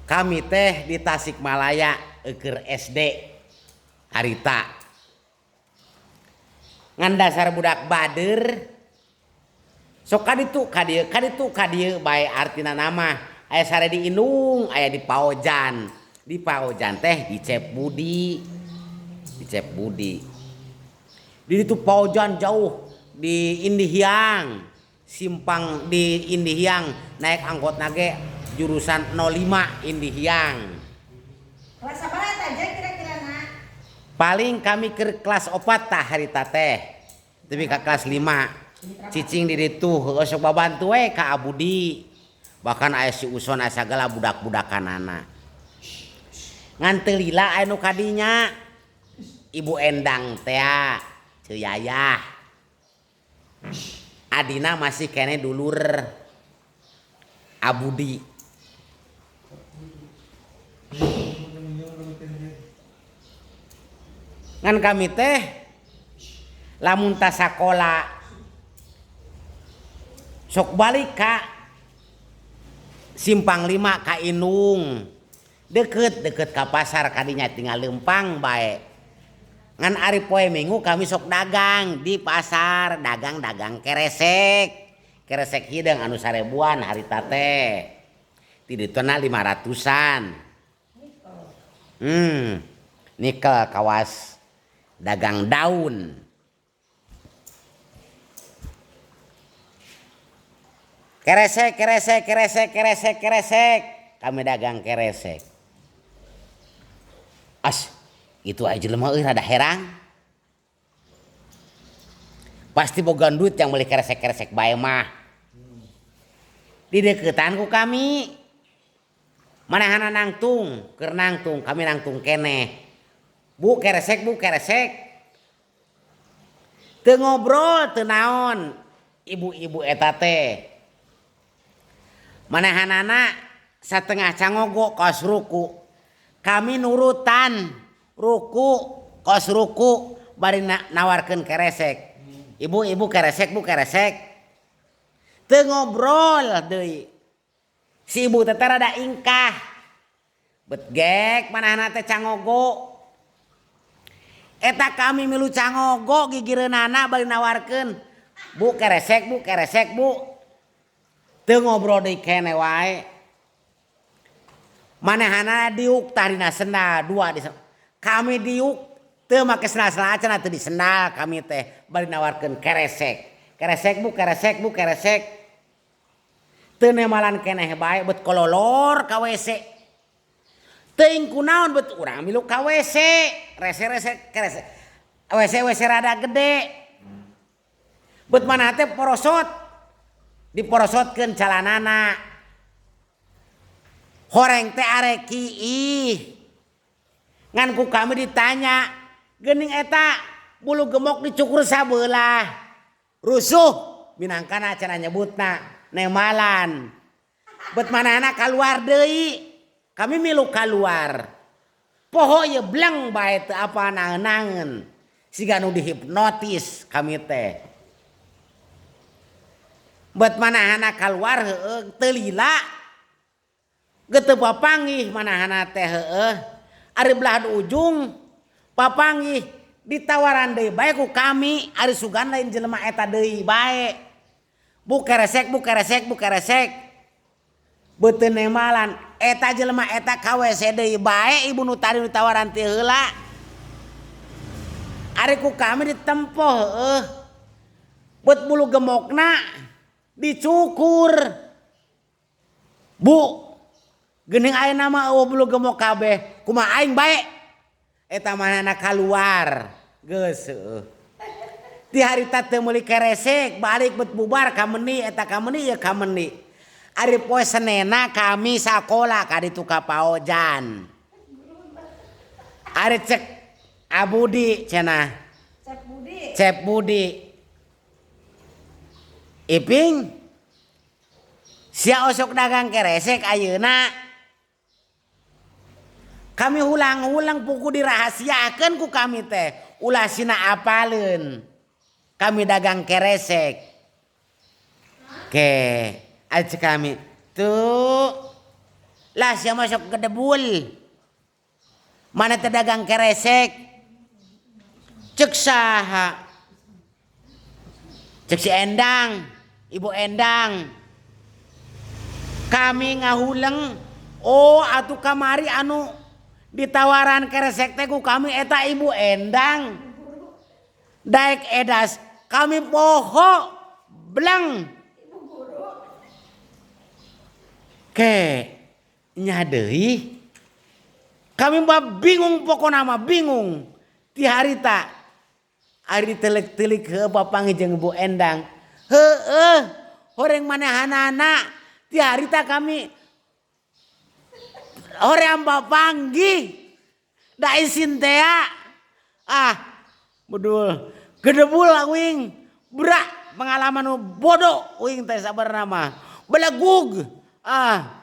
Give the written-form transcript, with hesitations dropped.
Kami teh di Tasikmalaya keur SD harita. Ngan dasar budak bader sok kaditu ka dieu kaditu ka dieu bae artina nama aya sare di indung aya di Paojan. Di Paojan teh di Cep Budi. Di Cep Budi. Di ditu Paojan jauh di Indihiang. Simpang di Indihiang naik angkot nage jurusan 05 Indihiang. Kelas sabaraha eta Jeng kira-kira na? Paling kami keur kelas 4 tah harita teh. Tepi ka kelas 5. Cicing di ditu heueuh sok babantu we ka Abudi. Bahkan aya si Uson aya sagala budak-budakanana. Ngan teu lila aya nu kadinya. Ibu Endang tea, Ceu Yayah. Adina masih keneh dulur Abudi. Ngan kami teh lamun tas sakola sok balik ka Simpang 5 ka Indung. Deket deket ka pasar kadinya tinggal leumpang bae. Ngan ari poe Minggu kami sok dagang di pasar, dagang-dagang keresek. Keresek hideung anu sarebuan harita teh. Ti dituna 500-an. Nikel kawas dagang daun. Keresek, keresek, keresek, keresek, keresek. Kami dagang keresek. As, itu aja jelema euy rada herang. Pasti boga duit yang beli keresek-keresek bae mah. Dideukeutan ku kami. Manehana nangtung, keur nangtung, kami nangtung keneh. Bu keresek, bu keresek. Teu ngobrol, teu naon. Ibu-ibu eta teh. Manehanana satengah cangogo kaos ruku. Kami nurutan ruku, kaos ruku bari nawarkeun keresek. Ibu-ibu keresek, bu keresek. Teu ngobrol deui. Si ibu teh rada ingkah. Bet gek manehna teh cangogo. Eta kami milu cangogo gigireunana bari nawarkeun. Bu keresek, bu keresek, bu. Teu ngobrol deui keneh wae. Manehana diuk tah dina sendal dua di kami diuk teu make sendal-sendal acan teu di sendal kami teh bari nawarkeun keresek. Keresek bu, keresek bu, keresek. Teu nemalan keneh bae bet kololor ka WC. Teuing kunaon bet urang milu ka WC, rese-rese keresek. WC WC rada gede. Bet manah teh porosot. Diporosotkeun calanana. Horeng teh arek kiih. Ngan ku kami ditanya, geuning eta bulu gemok dicukur sabelah. Rusuh minangkana cenah nyebutna nemalan. Bet manehna kaluar deui. Kami milu kaluar. Poho ieu bleng bae teu apa naeun-naeun. Siga nu dihipnotis kami teh. Bet manehna kaluar heueuh teu lila. Geus teu papanggih manehna teh heueuh. Ari belah ujung papanggih ditawaran deui bae ku kami ari sugan lain jelema eta deui bae. Bu keresek, bu keresek, bu keresek. Beuteun nemalan eta jelema eta ka WC deui bae ibu nu tadi ditawaran ti heula. Ari ku kami ditempo heueuh. Bet bulu gemokna dicukur. Bu, geuning ayeuna mah eueuh bulu gemok kabeh, kumaha aing bae? Eta manehna kaluar. Geus heueuh. Ti harita teu meuli keresek, balik bet bubar ka meuni eta ka meuni ieu ka meuni. Ari poe Senena kami sakola ka ditu ka Paojan. Ari cek Abudi cenah. Cep Budi. Cep Budi. Iping sia osok dagang keresek ayeuna. Kami hulang-hulang puku dirahasiakeun ku kami teh. Ulah sina apaleun. Kami dagang keresek. Ke, aja kami tuh. Lah sia masuk gedebul. Mana teh dagang keresek. Cek saha? Cek si Endang, Ibu Endang. Kami ngahuleng, oh atuh kamari anu ditawaran keresek teh ku kami eta Ibu Endang. Daek edas, kami poho blang. Ke nya deui. Kami mah bingung pokona mah bingung. Ti harita ari telik-telik heuh papanggih jeung Bu Endang. Heueuh, horeng manehanana ti harita kami hoream papanggih. Da isin tea. Ah, bedul. Gedebul uing. Berak pengalaman nu bodoh uing teh sabarna mah. Belegug. Ah.